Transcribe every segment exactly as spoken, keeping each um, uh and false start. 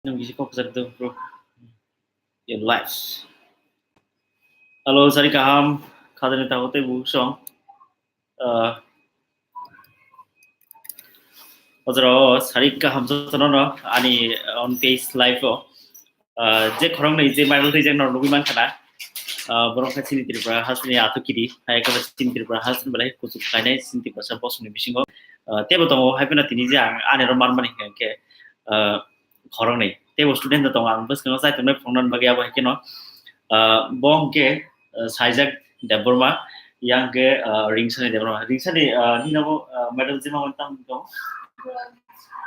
Nung bisi kok sak do, bro. Your lives. Hello, sari kaham. Khajani tahu tei bu song. Uh, Ojoro sari kaham jotono no ani on page live o. Uh, je khoroknwi je Bible twijak no nugwi mankha na. Uh, borok kha chini Tripura hasteni atukiri, hai khe chini Tripura hasteni belai kuchuk khlainai chini Tripura sa bosongni bisingo. Uh, tebo tongo hai phano tini je ang ani ro manmani hwnkhe, uh, khoroknwi. Teibo student tongo, ang bwskango chaitongnai phunuknani bagwi abo hai kheno, ah, bo hwnkhe, ah, Saijak Debbarma, yang khe, ah, Ringsani Debbarma. Ringsani, ah, nini abo, ah, medal jima wng tamo tong? Bronze.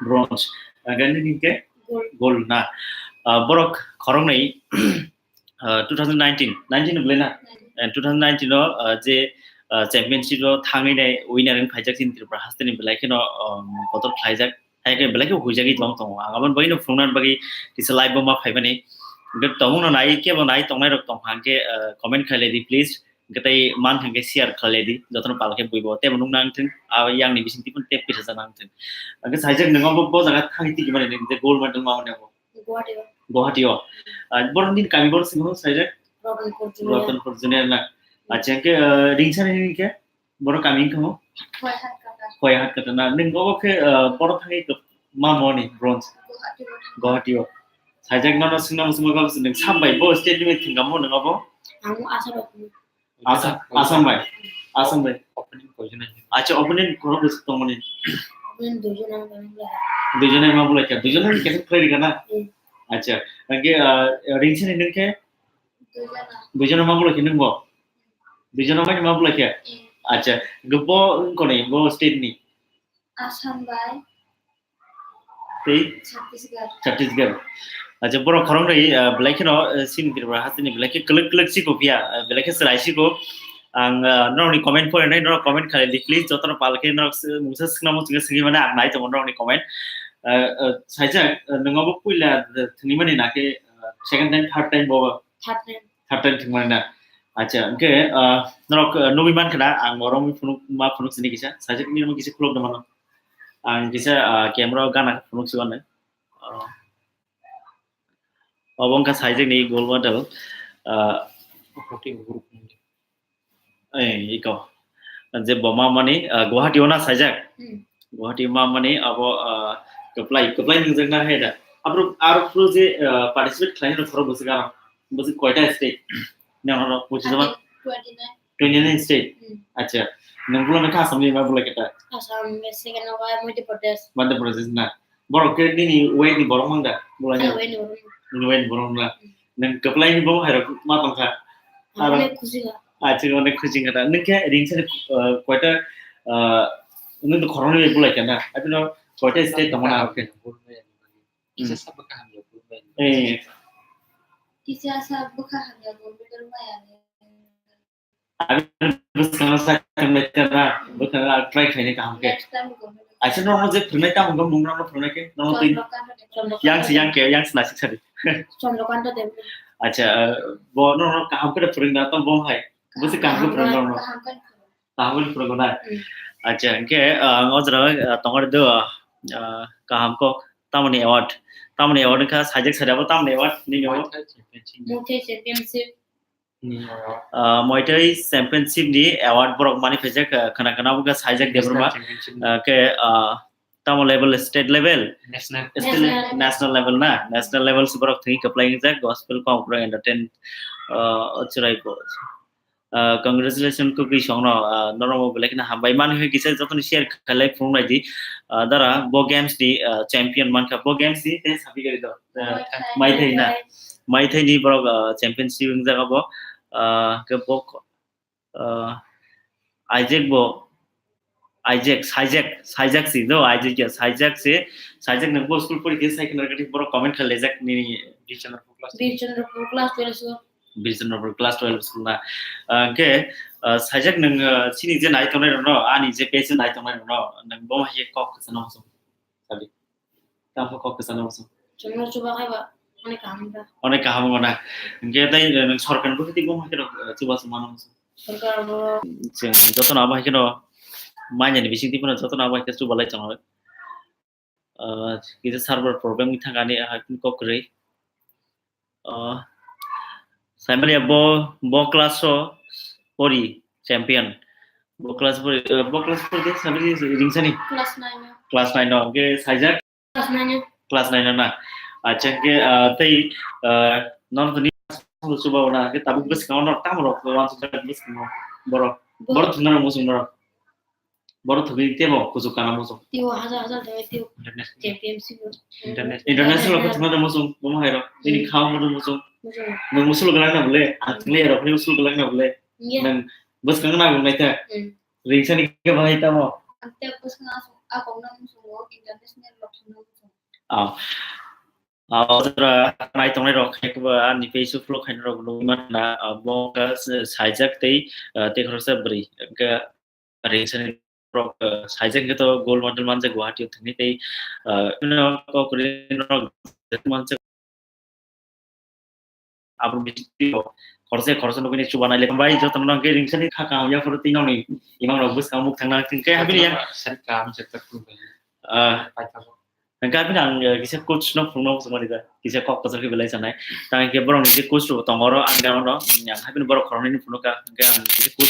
Bronze. Ah, gani nini khe? Gold. Gold na. Ah, borok khoroknwi, ah, two thousand nineteen, nineteen belai na? Nineteen. Eh, two thousand nineteen o, ah, je, ah, championship o thangwi nai winner wng phaijak chini Tripura hasteni belai kheno, um, kotor khlaijak. Hai khe belai khe huijagwi tong tongo. Ang aboni bagwino phunuknani bagwi kisa live bo ma phaimani. Hwnkhe tongmungno nai kebo nai tongnai rok tongkha hwnkhe, ah, comment khailai di please. Hwnkhe tei man hwnkhe share khailai di. Jotono pal khe buibo tebo nukna wngthwng. Ah, yangni bising tei phano tep kisa jana wngthwng. Hwnkhe Saijak nwng abo bo jaga thangwi tigi mani nini je gold medal ma mani abo. Guwahati o. Guwahati o. Ah, borok nini kami borok singo Saijak? Ratanpur Junior. Ratanpur Junior na. Acha hwnkhe, ah, Ringsani nini khe? Borok kami wngkha mo? Khwaihat kata. Khwaihat kata na. Nwng obo khe, ah, borok thangwi khe ma moni bronze? Guwahati o. Guwahati o. Saijak nono swngna muchungma gabs nwng sambai bo state limit thwngkha mo nwng obo? Ang Assam bai. Assam, Assam bai. Assam bai. Opening koijon hai? Acha, opening khorok bwswk tongmani? Opening duijon ang tongmani. Duijon hai ma bulai kha. Duijon hai khe khlai rikha na? Hmm. Acha. Hwnkhe, ah, Ringsani nwng khe? Duijon. Duijon hai ma bulai khe nwng bo? Duijon hai ma bulai khe? Hmm. Acha. Bo wngkha ni bo state ni? Assam bai. Tei? Chhattisgarh. Chhattisgarh. Acha, borok khoroknwi, ah, belai kheno, ah, chini Tripura hasteni belai khe kwlwk kwlwk siko phiya, ah, belai khe chwrai siko. Ang, ah, norokni comment porinai, norok comment khalai di, please. Jotono pal khe norok s-, mungsa swngna muchungkhe swngwi mano, ang nai tongo norokni comment. Ah, ah, Saijak, ah, nwng obo puila, ah, thwngwi mani na khe, ah, second time, third time bo? Third time. Third time thwngmani na? Acha, hwnkhe, ah, norok, ah, nugwi mankha na, ang oro wngwi phunuk, ma phunuk sini kisa, Saijak nini kisa khulok da mano. Ang kisa, ah, camera o gana phunuk si mano. Ah, obo wngkha Saijak ni gold medal. Ah, eh, iko. Je bo ma mani, ah, Guwahati o na Saijak. Hmm. Guwahati ma mani abo, ah, kwplai, kwplai nungjak na hai da. Abro, aro phuru je, ah, participate khlai rok phuru bwswk aro, bwswk koita state? Nang rok buji jama? Twenty nine. Twenty nine state? Hmm. Acha. Nang bulo na kha Assam ni ma bulo kita? Assam, second o Madhya Pradesh. Madhya Pradesh na. Borok khe nini weight ni borok mang da? Bulo ni? Ani weight ni borok. Nini weight ni borok na. Hmm. Nang kwplai ni bo hai rok ma tong kha? Aro onek khusi kha. Acha, onek khusi kha da. Nang khe Ringsani, ah, koita, ah, nang to khoroknwi bulai kha na? Abino koita state tong na khe? Hmm. Kisa sa bwkha hamya bulai. Eh. Kisa sa bwkha hamya bulai. Abini bwskango sa thangbai tera, bwkha try khaini kaham khe. Next time go. Acha, norok je phwrwngnai tamo hwnkha, mung norok phwrwngnai khe, norok twi Chandrakanta Debbarma. Yang si, yang khe, yang si nasik sadi. Chandrakanta Debbarma. Acha, bo norok kaham khe phwrwngna tong bo hai. Bwswk kaham khe phwrwng norok? Kaham khe phwrwng. Kaham khe phwrwng na? Hmm. Acha, hwnkhe, ah, ang o jora, ah, tongor do, ah, kaham kok, tamoni award. Tamoni award wngkha, Saijak sadi abo tamoni award, nini abo? Muay Thai Championship. Muay Thai Championship. Ah, Muay Thai Championship ni award borok mani phaijak, ah, khana khana wngkha Saijak Debbarma. National championship ni. Ah, khe, ah, tamo level, state level? National. State le-, national level na? National level se borok thwngwi kwplai wngjak, gospel kok borok entertain, ah, chwrai bo. Ah, congratulations kwbwi songno, ah, norok bo belai kheno hambai. Mani hoi kisa jotoni share khailai phunuknai di. Ah, dara bo games ni, ah, champion mankha. Bo games ni tei sabi gari do. Ah, maithai na. Maithai ni borok, ah, championship wngjak abo. Ah, khe bo, ah, Isaac bo, Isaac, Saijak, Saijak si do, Isaac ya, Saijak si, Saijak nang bo school pori khe sai khna kati borok comment khailai jak nini Bir Chandrapur class twelve school. Bir Chandrapur class twelve school na. Ah, hwnkhe, ah, Saijak nang, ah, chini je nai tongnai rokno, ani je page nai tongnai rokno, nang bo hai kok sana muchung. Sadi. Tamo kok sana muchung. Chwngno chuba khai ba, onek kaham da. Onek kaham wngna. Hwnkhe tai, eh, nang sorkar ni bwkhati bo hai khe rok, eh, chuba chuma muchung. Sorkar bo. Chwng jotono abo hai kheno manya ni bising twi phano jotono abo hai khe chuba lai tongo. Ah, kisa server problem wngwi thangkha ani, ah, kok kwrwi. Ah, Saimaliya bo, bo class o pori champion. Bo class pori, ah, bo class pori de Saimaliya ringsani? Class nine o. Class nine o, hwnkhe Saijak? Class nine o. Class nine o na? Acha, hwnkhe, ah, tei, ah, nono tini chuba na, hwnkhe tabuk bwskango norok tamo rok wansuk jak bwskango borok. Bo- Borok thwngna rok muchung norok. Borok thwgwi teibo kuchuk kana muchung. Teibo hajar hajar thwgwi teibo. International. K P M C bo. International. International rok thwngna muchung, bomo hai rok. Nini Hmm. Kha muchung muchung. Muchung. Nwng musul gwlak na bole, ang Hmm. Thwngli rok ni musul gwlak na bole. Yeah. Nwng bwskang na bo naitha. Hmm. Ringsani khe bahai tamo. Ang tei bwskang aswk, a kok na muchung o international rok thwngna muchung. Ah. Ah, o jora nai tongnai rok khe ba ani Facebook o khaina rok nugwi manna, ah, bo wngkha Saijak tei, ah, tei khoroksa bwrwi. Hwnkhe ringsani borok, ah, Saijak hwnkhe to gold medal manjak Guwahati o thangwi tei, ah, bini kok ri norok manjak abo bising khoroksa khoroksa nugwi chubanai le bai jotono hwnkhe ringsani kha kaham yaphuru tei nokni imang rok bwskang muk thangna hwnkhe habini yang. Sari kaham se tak tu. Ah, Pai thago. Hwnkhe abini ang, eh, kisa coach no phunukno muchung mani da, kisa kok kwchar khe belai sanai. Tang khe borok ni je coach rok tongo oro ang gana no, ang habini borok khoroknwi ni phunukha, hwnkhe ang kisa coach